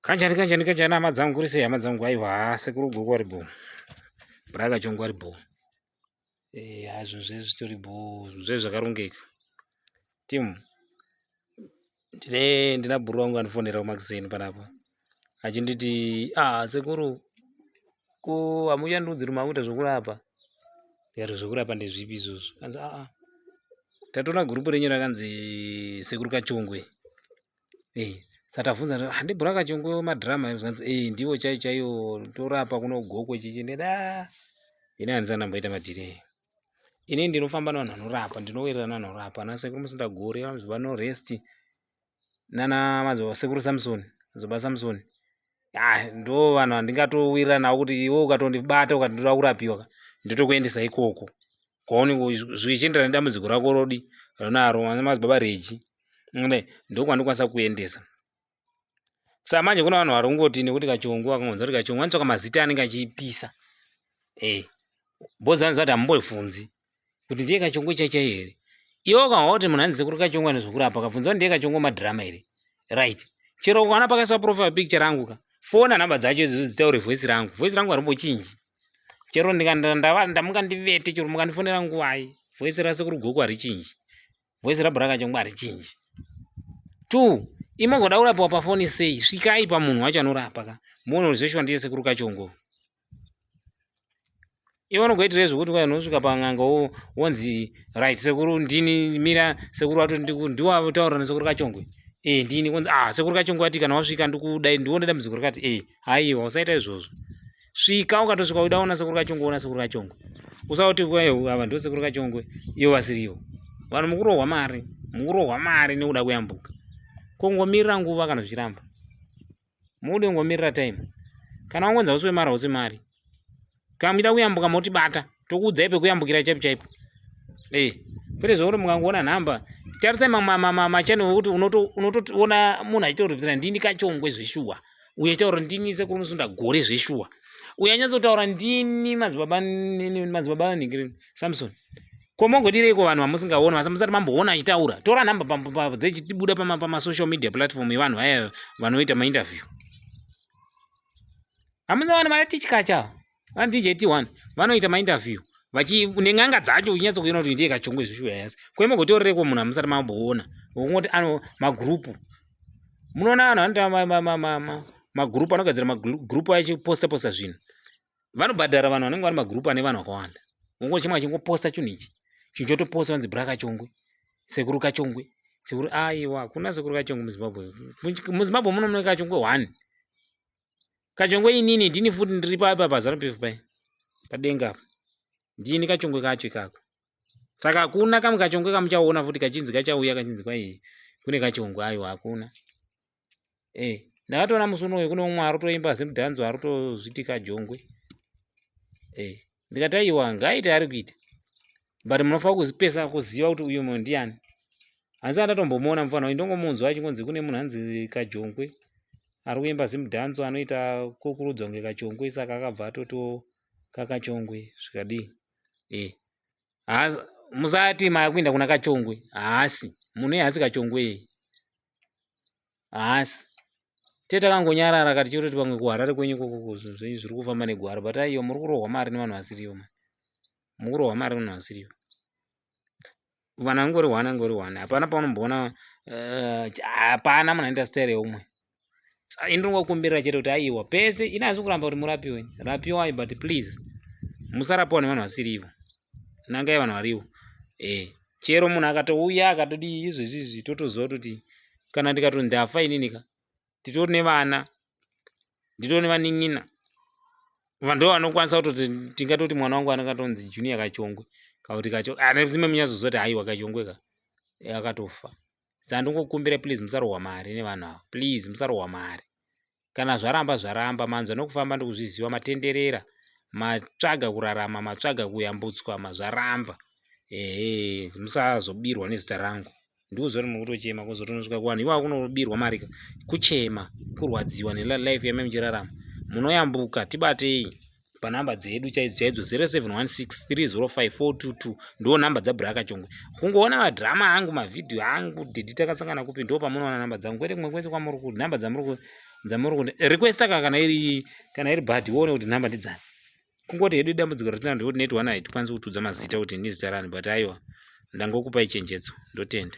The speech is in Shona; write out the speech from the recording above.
Kanjani kanjani kanjani hama dzangu, kuri sei hama dzangu? Aiwa, haa sekuru Goko ari bho, Braka Chongo ari bho. Eh, haa zvinhu zvese zvitori bho, zvinhu zvese zvakarongeka. Team, ndine ndina bhuru wangu andifonera kumakuseni panapa achinditi, ah sekuru, ko hamuchandiudzi kuti makuita zvokurapa? Ndikati zvokurapa ndezvipi izvozvo? Anzi aa, tatoona gurupu renyu rakanzi Sekuru Kachongwe. Eh, saka tabvunza ah, ndibhura Kachongwe wemadhirama here? Zvikanzi eh, ndiwo chaiyo chaiyo, torapa kuno Gokwe chichi. Ndikati ah, ini handisati ndamboita madhiri aya. Ini ndinofamba nevanhu vanorapa, ndinowirirana nevanhu vanorapa. Ana Sekuru Musindagore, vanonzi no rest, nana madzibaba Sekuru Samson, madzibaba Samson. Ah, ndo vanhu vandingatowirirana navo kuti iwe ukatondibata ukati ndoda kurapiwa, ndotokuendesa ikoko. Kwaunenge zvichienderana nedambudziko rako rodi raunaro, ana madzibaba Reji. Ndokwandokwanisa kuendesa. Saka manje kuna vanhu vari kungoti nekuti Kachongwe vakangonzwa kuti Kachongwe vanotsvaka mazita anenge achipisa. Eh. Boss vanoziva kuti hamumbobvunzi kuti ndiye Kachongwe chaiye chaiye here. Iwe ukanzwa kuti munhu anzi sekuru Kachongwe ane zvokurapa, ukabvunza kuti ndiye Kachongwe madhirama here. Right. Chero ukaona pakaiswa profile picture rangu ka, fona nhamba dzacho idzodzo dzitaure voice rangu. Voice rangu harimbochinji. Chero ndamuka ndivete, chero mukandifonera nguvai, voice rasekuru Goko harichinji. Voice raBra Kachongwe harichinji. Two, imogoda kurapiwa pafoni sei? Svikai pamunhu wacho anorapa ka. Muone kuti zveshuwa ndiye sekuru Kachongwe. Iwe unogoitirei zvekuti kwai unosvika pan'anga wonzi right sekuru ndini mira sekuru wato ndiwataura nasekuru Kachongwe. Eh ndini wonzi ah sekuru Kachongwe ati kana wasvika ndikudai ndione dambudziko rakati eh haiwa usaita izvozvo. Svika ukatosvika uda ona sekuru Kachongwe ona sekuru Kachongwe. Usauti kwai ava ndo sekuru Kachongwe ivo vasirivo. Vanhu mukurohwa mari, mukurohwa mari nekuda kuyambuka. Kongomirira nguva kana zvichiramba. Mude kungomirira time. Kana wangonzi hausi wemari hausi mari. Kana muchida kuyambuka motibata tokuudzai pekuyambukira chaipo chaipo. Eh, kwete zvekuti mukangoona nhamba tarisai machannel ekuti unotoona munhu achitoripira ndini Kachongwe zveshuwa. Uyo achitaura ndini sekuru Musunda Gore zveshuwa. Uyo anyatsotaura ndini madzibaba madzibaba nhingirini Samson. Ko mogodirei vanhu vamusingaoni musati mamboona achitaura? Tora nhamba dzechitibuda pamasocial media platform yevanhu vaya vanoita mainterview. Hamuna vanhu vana Tichkacha, vana DJ T1 vanoita mainterview vachi nen'anga dzacho uchinyatso kuona kuti ndiye Kachongwe zveshuwa yasi. Ko mogotorereko munhu amusati mamboona? Wokungoti ano magrupu. Munoona vanhu vanoita magrupu anogadzira magrupu achiposta posta zvinhu. Vanobhadhara vanhu vanenge vari magrupu ane vanhu vakawanda. Wongo chimwe achingoposta chinhu ichi. Chinhu chotoposta vanzi Bra Kachongwe, Sekuru Kachongwe, Sekuru aiwa hakuna Sekuru Kachongwe muZimbabwe. MuZimbabwe muno mune Kachongwe 1. Kachongwe inini ndini futi ndiri papa paZanu PF pai. Padenga apa. Ndini Kachongwe kacho ikako. Saka hakuna kamwe Kachongwe kamuchaona futi kachinzi kachauya kachinzi kwai kune Kachongwe aiwa hakuna. Eh, ndakatoona musi unoyu kune umwe arutoimba zimudhanzo arutozviti Kajongwe. Eh, ndikati aiwa ngaaite ari kuita. But munofanira kuzipesa kuziva kuti uyu munhu ndiani. Hanzi andatombomuona mufana uyu ndongomunzwa achingonzi kune munhu anzi Kajongwe ari kuimba zimudhanzo anoita kukurudzwa kunge Kachongwe saka akabva atotiwo kaKachongwe zvikadii. Eh. Musati makuenda kuna Kachongwe. Haasi. Munhu iye haasi Kachongwe iye. Haasi. Tete takangonyarara kati chiroti pamwe kuHarare kwenyu ikoko zvinhu zvenyu zviri kufamba negwara but aiwa muri kurohwa mari nevanhu vasirivo mani. Muri kurohwa mari nevanhu vasirivo. Vanhu vangori one angori one. Hapana paunomboona hapana munhu anoita style yeumwe. Ini ndinongokumbirira chete kuti aiwa pese ini handisi kuramba kuti murapiwe. Rapiwai but please musarapiwa nevanhu vasirivo. Nangai vanhu varivo. Eh. Chero munhu akatouya akatodii izvezvi izvi totoziva kuti kana ndikatoti ndafa inini ka titori nevana nditori nevanin'ina ndo vanokwanisa kutoti tingatoti mwana wangu anongatonzi Junior Kachongwe kana kuti Kachongwe ane munyazoziva kuti haiwa Kachongwe ka akatofa. Saka ndingokumbira please musarohwa mari nevanhu ava please musarohwa mari. Kana zvaramba zvaramba manzwa nekufamba ndikuzviziva matenderera matsvaga kurarama matsvaga kuyambutswa mazvaramba ehe musazobirwa nezita rangu ndikuziva kuti mukutochema kuzotonosvika kuvanhu ivavo kunobirwa mari ka kuchema kurwadziwa nelife yamai muchirarama munoyambuka tibatei panhamba dzedu chaidzo chaidzo 0716305422 ndo nhamba dzaBra Kachongwe. Kungoona madhirama angu mavhidhiyo angu dhidhi takasangana kupi ndo pamunoona nhamba dzangu kwete kumwe kwese kwamuri ku nhamba dzamuri ku Dzamuri kuti requesta ka kana iri kana iri bad uone kuti nhamba ndidzani. Kungoti hedu dambudziko ratinaro ndekuti net one haitikwanisi kutiudza mazita kuti ndizita rani but aiwa ndangokupai chenjedzo ndotenda.